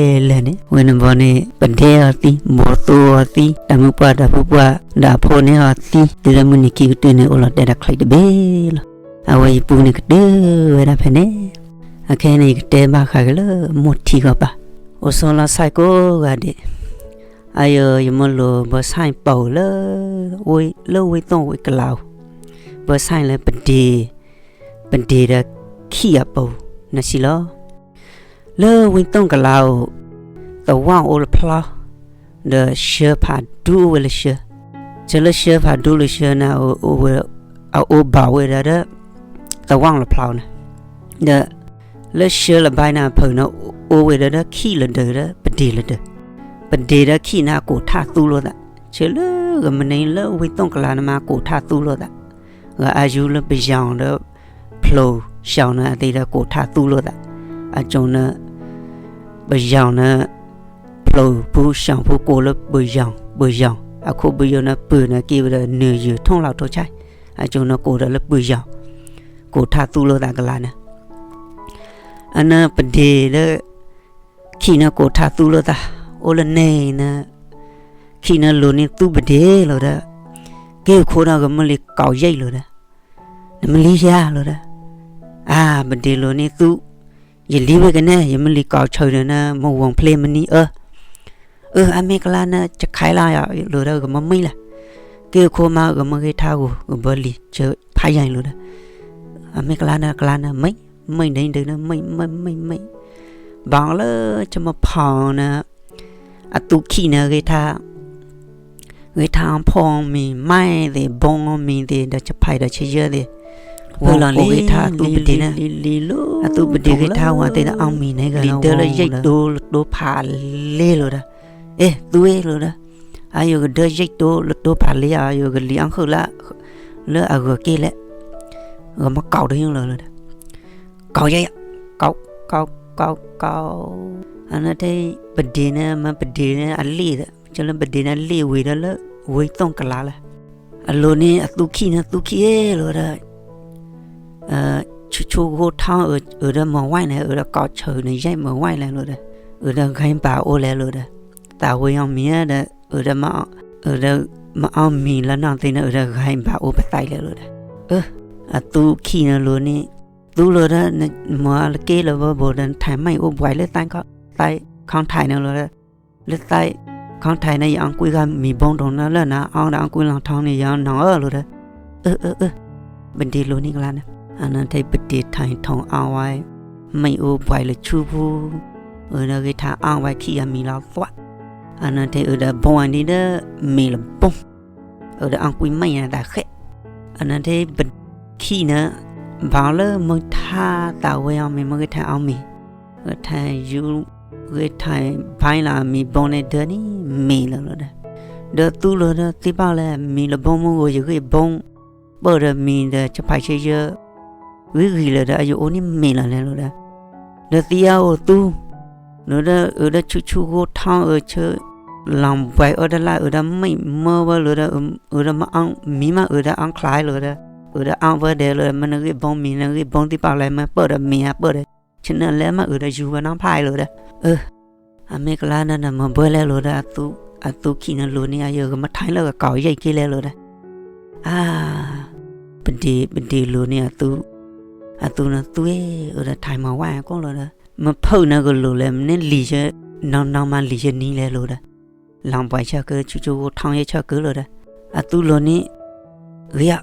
န့ၣ် ဝဲန့ၣ်ဘီန့ၣ် ပဒဲအီၤသံ ဘီသိအီၤသံ တၢ်မုၢ်ပှၢ်ဒီဖိပှၢ် ဒီးအဖိန့ၣ်အီၤသံ တုၤလၢမုၢ်နံၤခံကတၢၢ်န့ၣ် အိၣ်လီၤတဲာ်ဒီးချံးတဘ့ၣ်လီၤ. အဝဲယပူန့ၣ်ကတၢၢ်ဝဲဒၣ်ဖဲန့ၣ်, အခဲအံၤန့ၣ် ယကတဲဘၣ်ဃးက့ၤလၢမိၢ်ထံဂီၢ်ပၢ်, အိၣ်ဆိးလီၤဆဲးကိးဂၤဒဲး, အယိ ယမ့ၢ်လိာ်ဘၢဆဲးပိာ်လၢ လၢဝ့သိၣ်ဝ့ကလးအိၣ်, ဘၢဆဲးလၢပဒ့ၣ်, ပဒ့ၣ်ဒီးခံၣ်အပူၤ နစံးလီၤ. လၢဝ့သိၣ်ကလးအိၣ်, သဝီအိၣ်လၢဖျီ, ဒီးဆှၢဖးဒူအိၣ်ဝဲလၢဆှၢ, ဆှၢလၢဆှၢဖးဒူလၢဆှၢန့ၣ် အအိၣ်ဘၣ်ဝဲဒၣ်ဒီး သဝီလၢဖျီန့ၣ်, ဒီး လၢဆှၢလၢဘါန့ၣ်အဖၢၣ်န့ၣ် အိၣ်ဝဲဒၣ်ဒီးခံၣ်လၢဒၢးဒီးပဒ့ၣ်လၢဒၢး, ပဒ့ၣ်ဒီးခံၣ်န့ၣ် အကိးထါသူလိာ်သး, ဆှၢလၢဂမနုၤလၢဝ့သိၣ်ကလးန့ၣ်မး ကိးထါသူလိာ်သး, ဂအါယူၤလၢပယီၤဒီး ဖျိးစှီၤန့ၣ် အသ့ဒီးကိးထါသူလိာ်သး, အကၠိန့ၣ် ပယီၤန့ၣ် ဖျိးဖုစှီၤဖုကိးလၢပယီၤ, ပယီၤ, အခိၣ်ပယီၤန့ၣ် ပၢၤန့ၣ်က့ၤဝဲဒီး နုာ်ယုာ်ထိၣ်လီၤထိၣ်ဆဲး, အကၠိန့ၣ်ကိးဒီးလၢပယီၤ, ကိးထါသူလိာ်သးကလးန့ၣ်, အန့ၣ်ပဒ့ၣ်လၢ ခံၣ်န့ၣ်ကိးထါသူလိာ်သး, အိၣ်လၢန့ၣ်န့ၣ် ခံၣ်န့ၣ်လိၤန့ၢ်သူပဒ့ၣ်လိာ်ဒီး, က့ၢ်ခိၣ်ဒီးကမၢလံၤကိးယဲၢ်လိာ်ဒီး, နမ့ၢ်လံယၤလိာ်ဒီး, အါ ပဒ့ၣ်လိၤန့ၢ်သူ, ယလံဝဲကနဲ ယမ့ၢ်လံၤကိးဆၢဒီးန့ၣ် မ့ၢ်ဝံၤဖျ့မနံၤအၢ အၢ အမ့ၢ်ကလါန့ၣ် ကခါလီၤယၤလိာ်ဒီး ကမၢမံလၢ်, က့ၢ်ခိၣ်မး ကမၢဂ့ၤထါဂိၢ် ကဘၢလံၤဆၢဖးယံၤလိာ်ဒီး, အမ့ၢ်ကလါန့ၣ် ကလါန့ၣ် မံ, မံဒ်ဒ်န့ၣ် မံ မံ မံ မံ, ဘၣ်လၢကမၢဖီန့ၣ် အသူခံၣ်န့ၣ် ဂ့ၤထါ ဂ့ၤထါအီဖိမံၤ မါသ့ၣ် ဘီမံၤသ့ၣ် ဒီးဆဖးဒီးဆယၢသ့ၣ်, ဝဲလီၤလံ ဂ့ၤထါအသူပဒ့ၣ်န့ၣ်, အသူပဒ့ၣ်ဂ့ၤထါဝဲသ့ၣ်ဒီးအီၣ်မံၤန့ၣ် ဂ့ၤလီၤလံဒီးလၢယဲၢ်တိလတိဖးလ့လိာ်ဒီး, အဲၣ် သူဝဲလိာ်ဒီး, အယိၤကဒၢယဲၢ်တိလတိဖးလ့ အယိၤကလံၤအီၣ်ဃုာ်လၢ လၢအဂၤက့ၤလဲၣ်, ဂမၢကိးတယုၢ်လီၤလၢဒီး ကိးယဲၢ်ယဲၢ်, ကိး ကိး ကိး ကိး, အန့ၣ်ထဲပဒ့ၣ်န့ၣ် မ့ၢ်ပဒ့ၣ်န့ၣ်အလ့ၣ်ဒီး ကလၢပဒ့ၣ်န့ၣ်လ့ၣ်ဝံၤဒီးလၢ ဝ့သိၣ်ကလးလၢ အလိၤန့ၣ်အသူခံၣ်န့ၣ်သူခံၣ်အ့ၣ်လိာ်ဒီး ဆူၣ်ဆူၣ်ဂိၢ်ထီၣ်အၢဒီးမၤဝဲန့ၣ် အၢဒီးကိးဆၢန့ၣ် ယဲၢ်မၤဝဲလဲၣ်လိာ်ဒီး အၢဒီးဂဲၤဘၣ်အိၣ်လဲၣ်လိာ်ဒီး သးဝဲအီၣ်မံၤဒီး အၢဒီး အၢဒီးမၤအီၣ်မံၤလၢနီၢ်သ့ၣ်န့ၣ် အၢဒီးဂဲၤဘၣ်အိၣ်ပသးလဲၣ်လိာ်ဒီး အၢ အသူခံၣ်န့ၣ်လိၤန့ၣ် သူလိာ်ဒီး မၤလၢက့လၢဘၣ်ဘိးဒီး နထဲးမ့ၣ်အူဘှဲးလၢသး သးခီၣ်ထံးန့ၣ်လိာ်ဒီး လၢသးခီၣ်ထံးန့ၣ် ယအီၣ်ကွံာ်ဂၤမံၤဘိဒိၣ်န့ၣ်လၢနၤ အီၣ်ဒီးအီၣ်ကွံာ်လီၤထီန့ၣ် ယအီၣ်နီၢ်အၢလိာ်ဒီး အၢ အၢ အၢ ပဒ့ၣ်လိၤန့ၢ်ကလါန့ၣ် အန့ၣ်ထဲပဒ့ၣ်ထဲးထီၣ်အီၣ်ဝဲ မ့ၣ်အူဘှဲးလၢဆူပူၤ အၢဒီးဂ့ၤထါအီၣ်ဝဲခံၣ်အမံၤလီၤသွး အန့ၣ်ထဲအၢဒီးဘိဝဲဒ်ဒီး မ့ၢ်လၢဘိ အၢဒီးအီၣ်ကွံာ်မ့ၣ်ယၤသးဃဲး အန့ၣ်ထဲပခံၣ်န့ၣ် ဘၣ်လၢမ့ၢ်ထါသးဝဲအီၣ်မံၤ မ့ၢ်ဂ့ၤထဲအီၣ်မံၤ ဂ့ၤထဲယူၤ ဂ့ၤထဲဘၣ်လီၤမံၤဘိန့ၣ်ဒၢန့ၣ် မ့ၢ်လၢလီၤဒီး ဒီးသူလီၤဒီးသ့ၣ်ပာ်လဲၣ် မံၤလၢဘီမုၢ်ဂီၤ ယဂံၢ်ဘီ ပၢၢ်ဒီးမံၤဒီး ဆၢဖးဆၢယၢ ဂံၢ်ဂံၢ်လၢၤဒီး အယအိၣ်န့ၣ်မ့ၢ်လီၤလဲၣ်လီၤဒီး, ဒီးသ့ၣ်ညါအိၣ်သူ လၢဒီး အၢဒီးဆူၣ်ဆူၣ်ဂိၢ်ထီၣ်အၢဆၢ လီၤဘှဲးအီၣ်တလၢ် အၢဒီးမ့ၢ်မၢဝဲလၢဒီး အၢဒီးမ့ၢ်အီၣ်မံၤမး အၢဒီးအီၣ်ချါလီၤဒီး အၢဒီးအီၣ်ဝဲဒဲးလီၤ မ့ၢ်နဂံၢ်ဘီမံၤ နဂံၢ်ဘီသ့ၣ်ပာ်လဲၣ် မ့ၢ်ပၢၢ်ဒီးမံၤဧါ ပၢၢ်ဒီး ဆနၢၣ်လဲၣ် မ့ၢ်အၢဒီးယူၤဝဲနီၢ်ဖးလီၤဒီး, အၢ အမ့ၢ်ကလါဒီးနမၤဘှဲလဲၣ်လီၤဒီး အသူ အသူခံန့ၣ်လိၤန့ၢ်အယိာ် ကမၤထဲလၢကကီၤယဲၢ်က့ၤလဲၣ်လီၤဒီး, အါ ပဒ့ၣ် ပဒ့ၣ်လိၤန့ၢ်အသူ, အသူန့ၣ်သူ အၢဒီးထဲမၤဝဲကိၣ်လီၤဒီး မ့ၢ်ဖုးန့ၣ်ကလိၤလဲၣ် မ့ၢ်န့ၢ်လံၤဆၢ နီၢ်နီၢ်မးလံၤဆၢနံၤလဲၣ်လီၤဒီး, လီၤဘှဲးဆၢကု ဆူၣ်ဆူၣ်ဂိၢ်ထီၣ်ယဲၢ်ဆၢကုလီၤဒီး, အသူလိၤန့ၢ် ဂ့ၤဧါ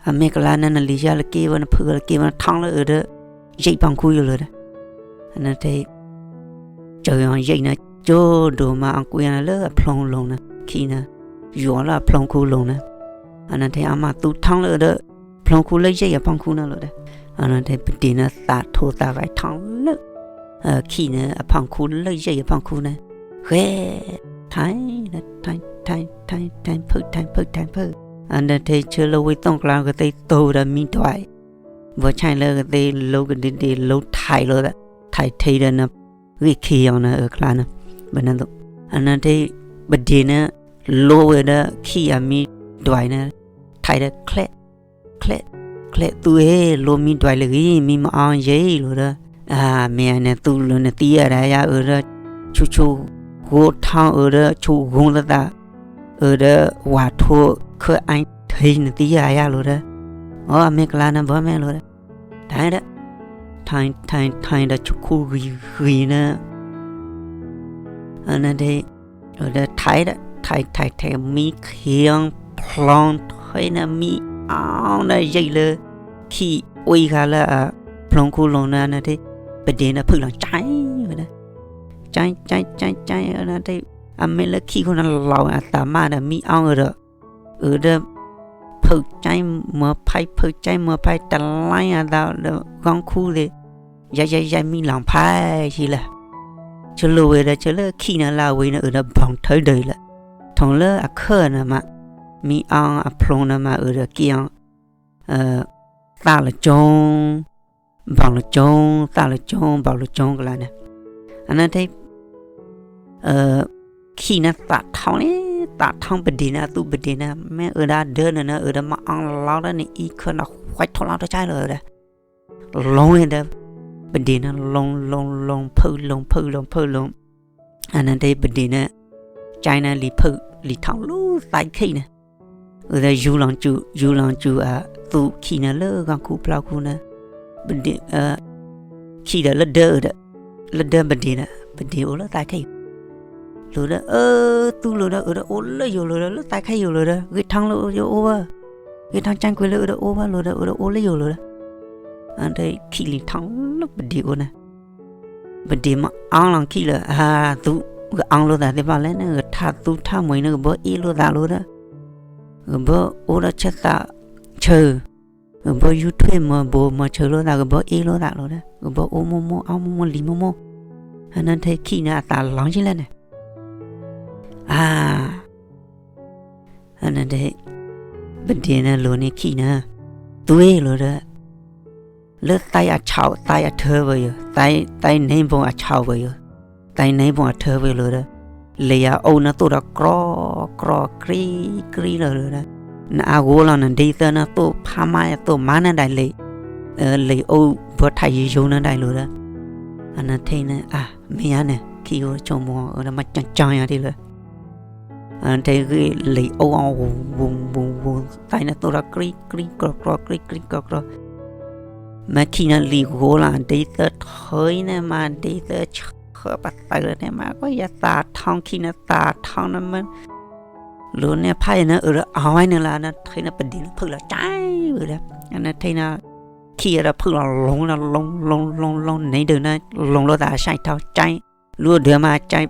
အမ့ၢ်ကလါန့ၣ် နလံၤဆၢလၢက့ဝဲ နဖုးလၢက့ဝဲ နထီလၢအၢဒီး ယဲၢ်ဖီခိၣ်ယိာ်လီၤဒီး, အန့ၣ်ထဲ စၢၤယံၤန့ၣ် ကၠိဒိၣ်မး အကွံာ်န့ၣ်လၢအဖျိလိၤန့ၣ် ခံန့ၣ် ယူၤအီၤလၢအဖျိခိၣ်လိၤန့ၣ်, အန့ၣ်ထဲအမၤသူထီလၢအၢဒီး ဖျိခိၣ်လၢယဲၢ်အဖီခိၣ်န့ၣ်လီၤဒီး, အန့ၣ်ထဲပဒ့ၣ်န့ၣ်သးထိသးဂဲၤထီလၢ ခံန့ၣ် အဖီခိၣ်လၢယဲၢ်အဖီခိၣ်န့ၣ်, ဂဲၤ ထဲ ထဲ ထဲ ထဲ ထဲ ဖုး ထဲ ဖုး ထဲ ဖုး, အန့ၣ်ထဲဆၢလၢဝ့ၢ်သီၣ်ကျါ ကသ့တိၤဒီးမံဒွး ဘၣ်ဆၣ်လၢကသ့လိၤကဒံဒံးလိၤထဲလိၤသး, ထဲထဲဒီးန ဂ့ၢ်ခံအီၤန့ၣ် အၢကျါန့ၣ်, ဘၣ်န့ၣ်သိး, အန့ၣ်ထဲ ပဒ့ၣ်န့ၣ် လိဝဲဒီးခံအမံဒွးန့ၣ်, ထဲဒီးချဲး ချဲး ချဲး သူဧၢ လိမံဒွးလၢဂ့ၤ မံမ့ၢ်အီၣ်ယဲၢ်လီၤဒီး, အမ့ၢ်န့ၣ်သူလၢနသံယၤဒၣ်ယၤအၢဒီး ဆူၣ်ဆူၣ်ဂိၢ်ထီၣ်အၢဒီး ဆူၣ်ဂိၢ်သးသး အၢဒီးဝၤထိၣ်ခၢၣ်အါထဲနသံယၤယၤလီၤဒီး, အီ အမ့ၢ်ကလါန့ၣ်ဘၣ်မ့ၢ်လီၤဒီး, ထဲဒီး ထဲ ထဲ ထဲဒီးဆူၣ်ခူဂံၤဂံၤန့ၣ်, အန့ၣ်ဒီး ဒီးထဲဒီး ထဲ ထဲ ထဲ မံခံဖျိထဲန့ၣ် မံအီၣ်ဒီးယံာ်လၢ ခံဝံၤဃာ်လၢအဖျိခိၣ်လိၤန့ၣ် အန့ၣ်ဒီး ပဒ့ၣ်န့ၣ်ဖုးလီၤကၠဲဝဲဒၣ်, ကၠဲ ကၠဲ ကၠဲ ကၠဲ အန့ၣ်ဒီး အမ့ၢ်လၢခံခိၣ်န့ၣ်လီၤဝဲအသးမးဒီး မံအီၣ်အၢဒီး အၢဒီး ဖုးကၠဲမၢဖဲ ဖုးကၠဲမၢဖဲ တလါအသးဒီး ဂီၢ်ခူသ့ၣ် ယဲယဲယဲမံလီၤဖးယံာ်လၢ ဆၢလိာ်ဝဲဒီး ဆၢလၢခံန့ၣ်လၢအဝံၤန့ၣ် အၢဒီးဘီထၢဒၢးလၢ ထီၣ်လၢအခၢၣ်န့ၣ်မး မံအီၣ်အဖျိန့ၣ်မး အၢဒီးက့အီၤ သၣ်လၢကၠိ ဘီလၢကၠိ သၣ်လၢကၠိ ဘီလၢကၠိကလါန့ၣ် အန့ၣ်ထဲ ခံန့ၣ်သးထီန့ၣ် သးထီပဒ့ၣ်န့ၣ် အသူပဒ့ၣ်န့ၣ် မ့ၢ်အၢဒီးဒၢန့ၣ် အၢဒီးမၤအီၣ်လီၤဒီးန့ၣ် အံၤခၢၣ်န့ၣ် ဝဲထိၣ်လီၤတကဲလီၤဒီး လိၤဝဲဒီး ပဒ့ၣ်န့ၣ် လိၤ လိၤ လိၤ ဖုး လိၤ ဖုး လိၤ ဖုး လိၤ အန့ၣ်ထဲပဒ့ၣ်န့ၣ် ကၠဲန့ၣ် လံၤဖုး လံၤထီၣ်လၢသးခံန့ၣ် အၢဒီးယူၤလီၤစူၤ ယူၤလီၤစူၤ အသူခံန့ၣ်လၢဂီၢ်ခူဖျီခိၣ်န့ၣ် ပဒ့ၣ် ခံဒီးလၢဒၢဒီး လၢဒၢပဒ့ၣ်ဒီး ပဒ့ၣ်အိၣ်လၢသးခံ လိၤဒီး အၢ သူလိၤဒီး အၢဒီးအိၣ်လၢယိာ်လိၤဒီး လၢသးခံယိာ်လိၤဒီး ဂ့ၤထီၣ်လၢယအိၣ်ဘၣ် ဂ့ၤထီၣ်ကၠဲကွံာ်လၢအၢဒီးအိၣ်ဘၣ်လိၤဒီး အၢဒီးအိၣ်လၢယိာ်လိၤဒီး အန့ၣ်ထဲခံလံၤထီၣ်လၢပဒ့ၣ်အိၣ်န့ၣ် ပဒ့ၣ်မၤအီၣ်လီၤခံလၢ အသူ ဂ့ၤအီၣ်လိာ်သးသ့ၣ်တဖၣ်လဲၣ်န့ၣ် ဂ့ၤထါသူထါမှံၤန့ၣ် ဂ့ၤဘၣ်အ့ၣ်လိာ်သးလိၤဒီး ဂ့ၤဘၣ်အိၣ်ဒီးဆၢသးဆၢ ဂ့ၤဘၣ်ယူၤထွဲမၤဘိးမၤဆၢလိာ်သး ဂ့ၤဘၣ်အ့ၣ်လိာ်သးလိၤဒီး ဂ့ၤဘၣ်အိၣ်မိၢ်မိၢ်အီၣ်မိၢ်မိၢ်လံၤမိၢ်မိၢ် အန့ၣ်ထဲခံန့ၣ်အသးလီၤကံလဲၣ်န့ၣ် အါ အန့ၣ်ထဲ ပဒ့ၣ်န့ၣ်လိၤန့ၢ်ခံန့ၣ် သူဝဲလိၤဒီး လၢသးအဆၣ်သးအထၢဝဲယိာ် သးန့ၣ်ဘိအဆၣ်ဝဲယိာ် သးန့ၣ်ဘိအထၢဝဲလိၤဒီး လံာ်အအိၣ်န့ၣ်သိၣ်ဒီးကြီ ကြီ ကြံ ကြံလီၤဒီး နအါဂိၢ်လီၤနဒ်သၢန့ၣ်သိၣ်ဖးမးသိၣ်မးန့ၣ်ဒၣ်လံာ် လံာ်အိၣ်ဘီထးယိယိန့ၣ်ဒၣ်လိၤဒီး အန့ၣ်ထဲန့ၣ် အါ မ့ၢ်ယါန့ၣ် ခံဂိၢ်ဆိကမိၣ်အီၤဒီးမၤကၠီကၠီယါဒ်လၢ အန့ၣ်ထဲဂ့ၢ်လံာ်အိၣ်အီၤဝူၤဝူၤဝူၤဝူၤ သးန့ၣ်သိၣ်ဒီးကြီ ကြီ ကြီ ကြီ ကြီ ကြီ မ့ၢ်ခံန့ၣ်လံာ်ဂိၢ်လီၤ ဒ်သၢထၢအံၤန့ၣ်မး ဒ်သၢဆၢပသးလၢန့ၣ်မး ကယဲၢ်သးထီခံန့ၣ် သးထီန့ၣ်မး လိၤန့ၢ်ဖးယံာ်န့ၣ် အၢဒီးအီၣ်ဝဲန့ၣ်လီၤ အန့ၣ်ထဲန့ၣ် ပဒ့ၣ်န့ၣ်ဖုးလီၤကၠဲဝဲဒီး အန့ၣ်ထဲန့ၣ် ခံဒီးဖုးလီၤလိၤလီၤ လိၤ လိၤ လိၤ လိၤ န့ၣ်ဒုးန့ၣ် လိၤလိာ်သးအစဲးထီၣ်ကၠဲ လူၤဒၢမးကၠဲ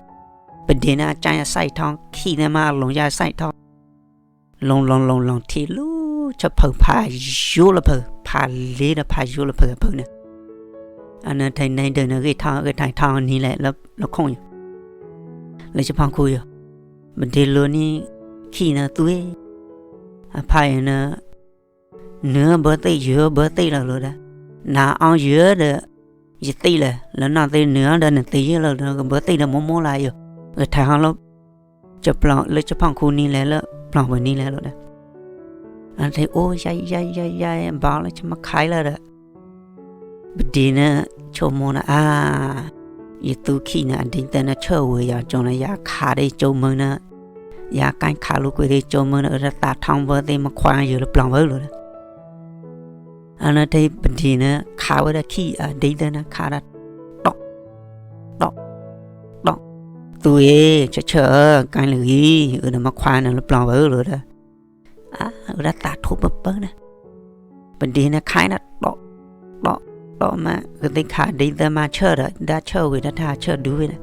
ပဒ့ၣ်န့ၣ်အကၠဲအစဲးထီၣ် ခံန့ၣ်မးအလိၤယါအစဲးထီၣ် လိၤ လိၤ လိၤ လိၤ ထံၣ်လူၤ ဆၢဖုးဖးယိလၢဖုး ဖးလ့ဒီးဖးယိလၢဖုးအဖုးန့ၣ် အန့ၣ်ထဲန့ၣ်ဒုးန့ၣ် ဂ့ၢ်ထီၣ်ဂ့ၢ်ထီၣ်ထီၣ်နံၤလဲၣ် လၢခိၣ်ယိာ် လၢဆၢဖီခိၣ်ယိာ် ပဒ့လိၤန့ၣ် ခံၣ်န့ၣ်သူဝဲ, အဖါအံၤန့ၣ် နုၤအဘၢသ့ၣ် ယုၤအဘၢသ့ၣ်လီၤလီၤဒီး, နၤအီယုၤဒီး ယသ့ၣ်လဲၣ်, လၢနီၢ်သ့ၣ်နုၤအီဒီးနသ့ၣ်ယဲၢ်လီၤဒီး ကဘၢသ့ၣ်ဒီးမိၢ်မိၢ်လၢယိၤ, ကထါဟီလၢ လၢကဖီၣ်ခူနံၤလဲၣ် လၢပျီၢ်ပူၤနံၤလဲၣ်လီၤဒီး, အထံအိၣ်ယါယါယါယါ ဘၣ်လၢဆမခါလီၤဒီး ပဒ့န့ၣ် ဆိကမိၣ်န့ၣ် အါ, ယသူခံၣ်န့ၣ် အဒ့သၢန့ၣ် ဆၢဝဲယၤကၠိန့ၣ် ယၤခးဒီးကၠိမုၢ်န့ၣ်, ယၤကၠီခးလိာ်ကွဲဒီးကၠိမုၢ်န့ၣ် အၢဒီးသးထီဘၢသ့ၣ်မခွါယုၤလၢပျီၢ်ဝဲလီၤဒီး, အန့ၣ်ထံပဒ့န့ၣ် ခးဝဲဒၣ်ခံၣ်အဒ့သၢန့ၣ် ခးဒီး တီၣ်, တီၣ်, တီၣ်, သူဝဲ, ဆၢဆၢဧၢ, ကၠီလၢဂ့ၤ, အၢဒီးမခွါန့ၣ်လၢပျီၢ်ဝဲလီၤဒီး အၢဒီးသးထီပၢပၢန့ၣ်, ပဒ့န့ၣ်ခးန့ၣ် တီၣ်, တီၣ်, တီၣ်မး ကသ့ၣ်ခးဒ့သၢမးဆၢဒီး ဒၣ်ဆၢဝံၤဒီးတၢ်ဆၢဒုဝဲန့ၣ်,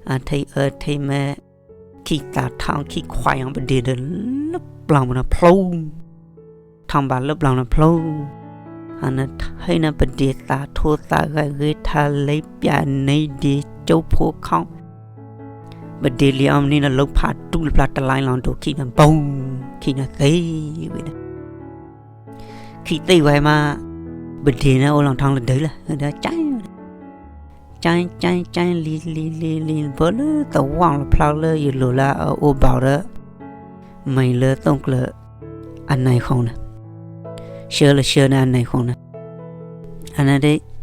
အထံအၢထံမ့ၢ် ခံၣ်သးထီခံၣ်ခွါယီၤပဒ့ဒီးလၢပျီၢ်မးန့ၣ်ဖျိ ထီဘၣ်လၢပျီၢ်န့ၣ်ဖျိ, အန့ၣ်ထံန့ၣ်ပဒ့သးထီသးဂဲၤဂ့ၤထါလ့ပျၢ်န့ၣ်ဒ့ကၠိဖိခီ ပဒ့လံအီမနုၤန့ၣ် လီဖးတူၢ်လၢဖျါတလါလီၤဒိၣ်ခံၣ်န့ၣ် ဘီ, ခံၣ်န့ၣ်သ့ဝဲဒီး, ခံၣ်သ့ဝဲမး, ပဒ့န့ၣ်အိၣ်လီၤထီလၢဒၢးလၢ, ဒီးကၠီဝဲဒီး, ကၠီ ကၠီ ကၠီ လံၤ လံၤ လံၤ လံၤ ဘၢလၢသဝီလီၤဖျါလၢယလိၤလၢအအိၣ်ဘၣ်ဒီး, မ့ၢ်လၢသိၣ်ကျၢၤ အနၢ်ဃီန့ၣ်, ဆှၢလၢဆှၢန့ၣ်အနၢ်ဃီန့ၣ်, အန့ၣ်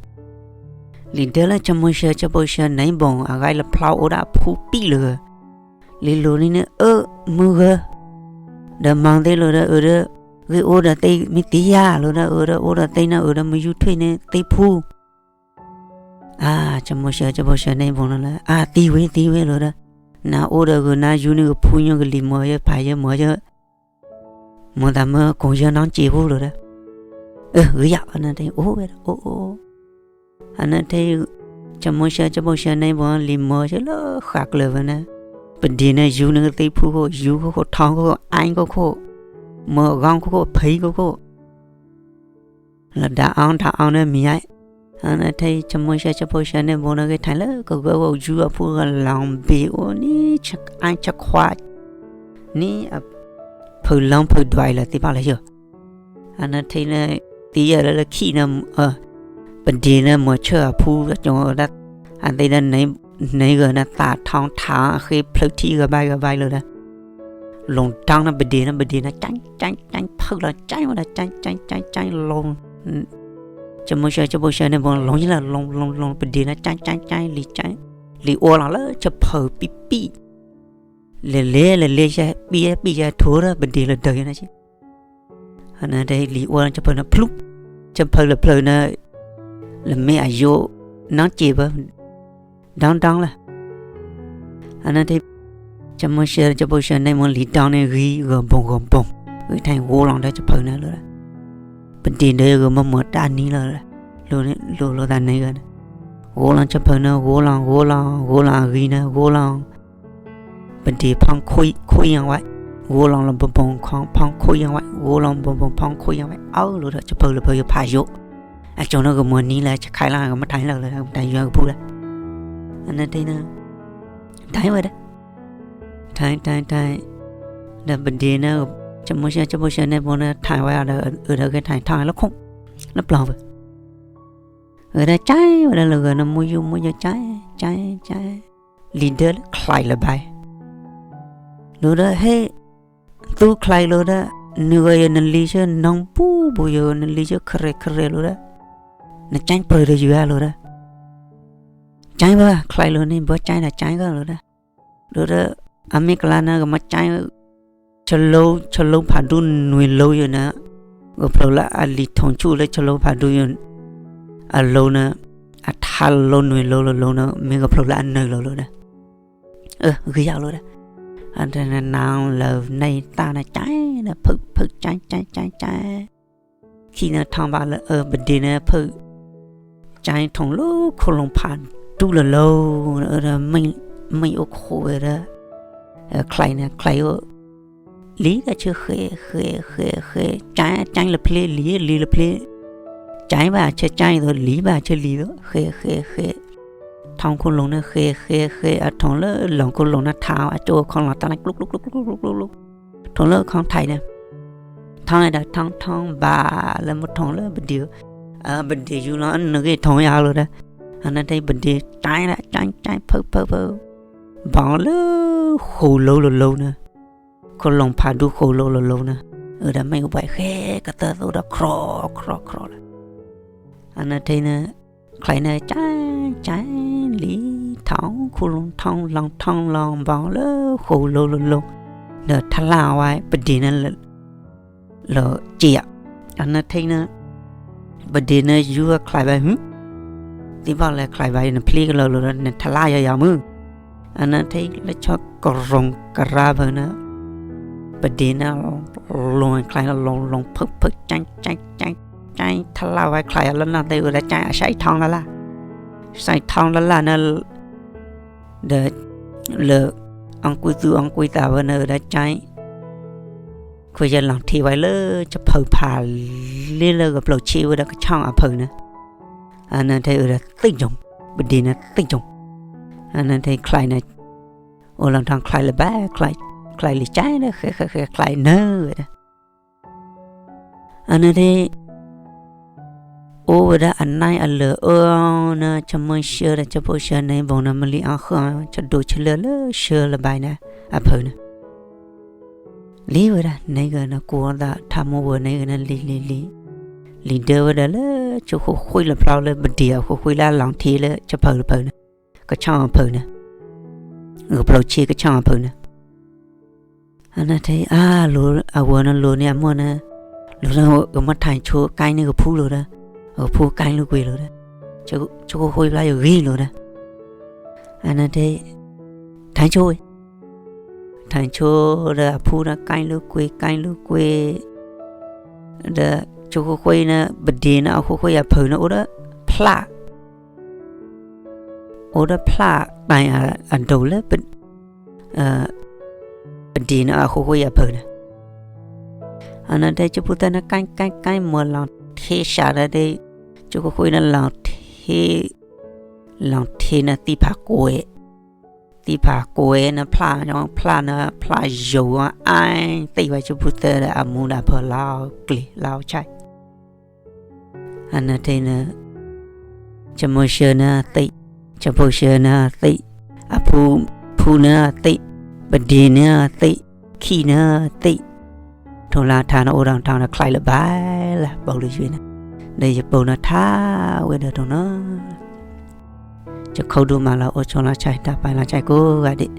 လံၤဒၢလၢဆၢမိၤၡၢ ဆၢဖိၡၢန့ၣ်ဘိၣ် အဂၤလီၤဖျါအိၣ်ဒၣ်အဖူပံၣ်လၢာ်, လံၤလိၤန့ၣ်န့ၣ် အၢ မုၢ်ဂၢၢ်, ဒီးမၤသ့ၣ်လိၤဒီးအၢဒီး, ဂ့ၢ်အိၣ်ဒီးသ့ၣ်မ့ၢ်သ့ယၤလိၤဒီး အၢဒီးအိၣ်ဒီးသ့ၣ်န့ၣ် အၢဒီးမုၢ်ယူၢ်ထွံၣ်န့ၣ်သ့ၣ်ဖူ အါ, ဆၢမိၤၡၢ ဆၢဖိၡၢန့ၣ်ဘိၣ်န့ၣ်လၢ အါ သံဝဲ သံဝဲလိၤဒီး, နအိၣ်ဒီးဂုာ်နါယူန့ၣ် ကဖူညိၣ်ကလံၤမီၤယဲၢ်ဖးယဲၢ်မီၤယဲၢ်, မၤသးမၢကိၣ်ယဲၢ်နီၣ်စ့ဖိလိၤဒီး, အၢ ဂ့ၤယၤ အန့ၣ်အိၣ်ဝဲဒၣ် အိၣ်အိၣ်, အန့ၣ်ထံ, ဆၢမိၤၡၢ ဆၢဖိၡၢန့ၣ်ဘိၣ် လံၤမီၤယဲၢ်လၢဃးကျၢၤဝဲန့ၣ်, ပဒ့န့ၣ် ယူန့ၣ်ကသ့ၣ်ဖူခိၣ် ယူခိၣ်ခိၣ်ထီခိၣ် အါခိၣ်ခိၣ်, မၤဂီၢ်ခိၣ်ခိၣ် ဖံးခိၣ်ခိၣ် လၢဒၣ်အီၣ်ဒၣ်အီၣ်န့ၣ်မံၤယါ, အန့ၣ်ထံ ဆၢမိၤၡၢ ဆၢဖိၡၢန့ၣ်ဘိၣ်န့ၣ် ဂဲၤထၢၣ်လၢကဂၢၢ်ဝဲယူအဖူဂၢၢ်လီၤဘ့ၣ်အိၣ်န့ၣ် ဆအါဆခွါ, န့ၣ်, ဖုးလီဖုးဒွးလၢသ့ၣ်ဖးလၢယိၤ, အန့ၣ်ထံန့ၣ်, သံယဲၢ်လၢလၢခံၣ်န့ၣ်, ပဒ့န့ၣ်မၤဆၢအဖူကၠိဝဲဒၣ်, အသ့ၣ်ဒၣ်န့ၣ်, န့ၣ်ဂၢၢ်န့ၣ်သးထီထးအဃ့ဖျၢၣ်ထံဂၤဘၣ်ဂၤဘၣ်လိၤဒီး လီၤဒီန့ၣ် ပဒ့န့ၣ် ပဒ့န့ၣ် ကၠီ ကၠီ ကၠီ ဖုးလီၤ ကၠီဝဲဒၣ် ကၠီ ကၠီ ကၠီ လီၤ, ဆၢမိၤၡၢ ဆၢဖိၡၢန့ၣ်ဘိၣ် လီၤယဲၢ်လီၤ လီၤ လီၤ လီၤ ပဒ့န့ၣ် ကၠီ ကၠီ ကၠီ လံၤ ကၠီ, လံၤအိၣ်လီၤလၢဆၢဖုးပံၣ်ပံၣ်, လဲၤလဲၤလဲၤလဲၤယဲၢ်ပံၣ်ယဲၢ်ပံၣ်ယဲၢ်ထိဒီး ပဒ့လၢဒၢးယဲၢ်န့ၣ်က့ အန့ၣ်ဒ်လံၤအိၣ်လီၤဆၢဖုးန့ၣ်ဖျူး, ဆၢဖုးလၢဖျုးန့ၣ်, လၢမ့ၢ်အယိ, နီၢ်စ့ဘၢ, ဒီဒီလၢ အန့ၣ်ထံ, ဆၢမိၤၡၢ ဆၢဖိၡၢန့ၣ်မိၢ်လံၤဒီန့ၣ်ဂ့ၤဂီၤဘိၣ်ဂီၤဘိၣ်, ဂ့ၤထၢၣ်ဂိၢ်လီၤဒီးဆၢဖုးန့ၣ်လီၤ, ပဒ့ဒီးဂ့ၤမၤမၤတၢ်နံၤလီၤ, လိၤလိၤလိာ်သးန့ၣ်ဂ့ၤန့ၣ်, ဂိၢ်လီၤဆၢဖုးန့ၣ် ဂိၢ်လီၤ ဂိၢ်လီၤ ဂိၢ်လီၤအဂ့ၤန့ၣ် ဂိၢ်လီၤ ပဒ့ဖီခိၣ်ယၢ်ဝဲ, ဂိၢ်လီၤလၢဘိၣ်ဘိၣ်ခီဖီခိၣ်ယၢ်ဝဲ, ဂိၢ်လီၤဘိၣ်ဘိၣ်ဖီခိၣ်ယၢ်ဝဲ, အၢလိၤဒီးဆၢဖုးလၢဖုးယဖးယိၣ်, အကၠိန့ၣ်ဂ့ၤမၤနံၤလၢဆခါလီၤ ကမၤထါလီၤလၢတၢ်ယွၤကပူၤလၢ, အန့ၣ်ထံန့ၣ်, ထါဝဲဒၣ်, ထါ ထါ ထါ, ဒီးပဒ့န့ၣ်, ဆၢမိၤၡၢ ဆၢဖိၡၢန့ၣ်ဘိၣ်န့ၣ် ထါဝဲဒီးအၢဒီးဂဲၤထါထါလၢခိၣ်, လၢပျီပူၤ ဝဲဒၣ်ကၠီဝဲဒၣ်လၢဂၤန့ၣ် မိၢ်ယိၣ်မိၢ်ယိၣ်ကၠီ, ကၠီ, ကၠီ, လံၤဒၢလၢချံလၢဘၣ်, လိၤဒီးဟဲ, သူချံလိၤဒီး, နဂီၢ်ယနလံၤဆၢနီၢ်ပူၤပူၤယိာ် နလံၤဆၢခရဲၣ်ခရဲၣ်လိၤဒီး, နကၠီပြၢၤဒီးယွၤလိၤဒီး, ကၠီဘၣ်ချံလိၤန့ၣ် ဘၣ်ကၠီဒီးကၠီဂၤလိၤဒီး, လိၤဒီး, အမ့ၢ်ကလါန့ၣ် ကမၤကၠီ ဆလိ, ဆလိဖးဒူနွံလိၤယိာ်န့ၣ်, ကဖျိလၢအလံၤထိၣ်ဆူၣ်လၢဆလိဖးဒူယိာ်, အလိၤန့ၣ်, အထါလိၤနွံလိၤလၢလိၤန့ၣ် မ့ၢ်ကဖျိလၢအနၢၤလိၤလိၤဒီး, အၢ ဂ့ၤယၤလိၤဒီး, အတနၤလၢန့ၣ်တၢ်န့ၣ်ကၠီဒီး ဖုးဖုးကၠီ ကၠီ ကၠီ ကၠီ ခံန့ၣ်ထီၣ်ဘၣ်လၢအၢပဒ့န့ၣ်ဖုး, ကၠီထိၣ်လၢခိၣ်လိၤဖးဒူလၢလိၤ, အၢဒီး, မ့ၢ်အိၣ်ခိးဝဲဒီး, ချံန့ၣ်ချံအိၣ်, လံၤဒီးဆၢဃဲၤဃဲၤဃဲၤဃဲၤ, ကၠီ ကၠီလၢဖျ့ လံၤ လံၤလၢဖျ့, ကၠီဘၣ်ဆၢကၠီသိး လံၤဘၣ်ဆၢလံၤသိး ဃဲၤဃဲၤဃဲၤ, ထ ထိၣ်ခူၣ်လူၤန့ၣ်ဃ့ဃ့ဃ့အထိၣ်လၢလီၢ်ခူၣ်လူၤန့ၣ်ထးအကၠိခီလီၤတၢ်န့ၣ်ကျူကျူကျူကျူကျူကျူကျူ, ထိၣ်လၢခီထံးန့ၣ်, ထီၣ်ဝဲဒၣ်ထီၣ်ထီၣ်ဘၣ်လၢမထိၣ်လၢပဒ့ၣ်, ပဒ့ၣ်ယူၤလီၤနဂ့ၢ်ထိၣ်ယၤလိၤဒီး, အန့ၣ်ထဲပဒ့ၣ်ကၠဲလၢကၠဲကၠဲဖုဖုဖု, ဘီလၢဃိာ်လိၤလိၤလိၤန့ၣ်, ခီလီၤဖးဒူဃိာ်လိၤလိၤလိၤန့ၣ်, အဝဲဒၣ်မ့ၢ်ဝဲဃဲကသၢသိဒီးခြီခြီခြီလီၤ. အန့ၣ်ထဲန့ၣ်, ချံးန့ၣ်ကၠဲကၠဲ, လံထီၣ်ခူၣ်လူၤထီၣ်လီၤထီၣ်လီၤဘီလၢဃိာ်လိၤလိၤလိၤ, ဒီးထလၢ်ဝဲပဒ့ၣ်န့ၣ် လီၤက့ၤဧါ, အန့ၣ်ထဲန့ၣ်, ပဒ့ၣ်န့ၣ်ယူၤချံးဘၣ်, သ့ၣ်ဘၣ်လဲၤချံးဘၣ်အံၤ နဖျ့ကလီၤလိၤဒီး နထလၢ်ယၤယၤမုၢ်, အန့ၣ်ထဲလၢဆီကရူၢ်ကရၢဖဲန့ၣ်, ပဒ့ၣ်န့ၣ်, လီၤချံးန့ၣ်လီၤလီၤဖုဖုကၠဲကၠဲကၠဲ, ထလၢ်ဝဲချံးအလၢနၢ်သ့ၣ်ဝဲဒၣ်ကၠဲအစဲးထီၣ်လၢ်လၢ်, စဲးထီၣ်လၢ်လၢ်န့ၣ်, ဒီး, လၢ, အီၣ်ကွံသူၣ်အီၣ်ကွံသးဝဲန့ၣ်ဝဲဒၣ်ကၠဲ ခိၣ်ယဲလီၤထံးဝဲလၢကဖုဖးလ့လၢကပျိၢ်ဆံးဝဲဒီးကဆီၣ်အဖုန့ၣ်, အန့ၣ်ထဲအဝဲဒၣ်သံၣ်ယိၤ, ပဒ့ၣ်န့ၣ်သံၣ်ယိၤ, အန့ၣ်ထဲချံးန့ၣ်, အိၣ်လီၤထီၣ်ချံးလၢၤဘၣ်, ချံးလံၤကၠဲဒီးဃဲဃဲဃဲချံးနၢၤဝဲဒၣ် အန့ၣ်ထဲ အိၣ်ဝဲဒၣ်အနံၣ်အလၢာ်အၢန့ၣ် ဆၢမုၢ်ဆှၢဒီးဆၢဖိၣ်ဆှၢန့ၣ်ဘီန့ၣ် မ့ၢ်လံအီၣ်ဃုအီၣ် ဆၢဒိၣ်ဆၢလၢာ်လၢဆှၢလၢၤဘၣ်န့ၣ် အဖုန့ၣ် လံဝဲဒၣ်န့ၣ်ဂ့ၤန့ၣ် ကိးအသးထးမိၢ်ဝဲန့ၣ်ဂ့ၤန့ၣ် လံၤလံၤလံၤ, လံၤဒၢဝဲဒၣ်လၢ ဆူဃိၣ်ဃွံလၢဖျီလၢပဒ့ၣ်အဃိၣ်ဃွံလၢအလီၤထံးလၢဆၢဖုတဖုန့ၣ်, ကဆီၣ်အဖုန့ၣ်, ကဖျိးဆံကဆီၣ်အဖုန့ၣ် အန့ၣ်ထဲအါလိၤအဝဲန့ၣ်လိၤန့ၢ်အမိၢ်န့ၣ်, လိၤန့ၢ်ကမ့ၢ်ထံဆိကဲန့ၢ်ကဖူလိၤဒီး, ကဖူကဲလုၢ်ကွံာ်လိၤဒီး, ဆူဃိၣ်ဃွံဖျါယဂ့ၤလိၤဒီး, အန့ၣ်ထဲ, ထံဆိ, ထံဆိဒီးအဖူန့ၣ်ကဲလုၢ်ကွံာ်ကဲလုၢ်ကွံာ်, ဒီး, ဆူဃိၣ်ဃွံန့ၣ် ပဒ့ၣ်န့ၣ်အဃိၣ်ဃွံအဖုန့ၣ်အိၣ်ဒီးဖျၢၣ် အိၣ်ဒီးဖျၢၣ်တၢ်အဒိၣ်လၢ ပဒ့ၣ်န့ၣ်အဃိၣ်ဃွံအဖုန့ၣ်, အန့ၣ်ထဲဆူဖိသၢန့ၣ်ကဲကဲကဲမ့ၢ်လီၤထံးစးဒီး, ဆူဃိၣ်ဃွံန့ၣ်လီၤထံး, လီၤထံးန့ၣ်သံၣ်ဖးကွဲး, သံၣ်ဖးကွဲးန့ၣ်ဖျၢၣ်, ဖျၢၣ်န့ၣ်ဖျၢၣ်ယိၤအါအါသ့ၣ်ဝဲဆူဖိသၢဒီးအမူဒီးအဖုလီၤကျ့ၤလီၤဆဲး အန့ၣ်ထဲန့ၣ်, ဆၢမိၢ်ဆှၢန့ၣ်သ့ၣ်, ဆၢဖိၣ်ဆှၢန့ၣ်သ့ၣ်, အဖူ, ဖူန့ၣ်သ့ၣ်, ပဒ့ၣ်န့ၣ်သ့ၣ်, ခံန့ၣ်သ့ၣ်, ထိၣ်လၢထးန့ၣ်အိၣ်ဒီးထီန့ၣ်ချံးလၢၤဘၣ်လၢ ပိာ်လုၢ်ယွံန့ၣ်, ဒီးယပိာ်န့ၣ်ထါဝဲဒီးထိၣ်န့ၣ် ယခိၣ်ဒူမးလၢအိၣ်ဆိးလီၤဆဲး တၢ်ပာ်လီၤဆဲးကိးဂၤဒဲး,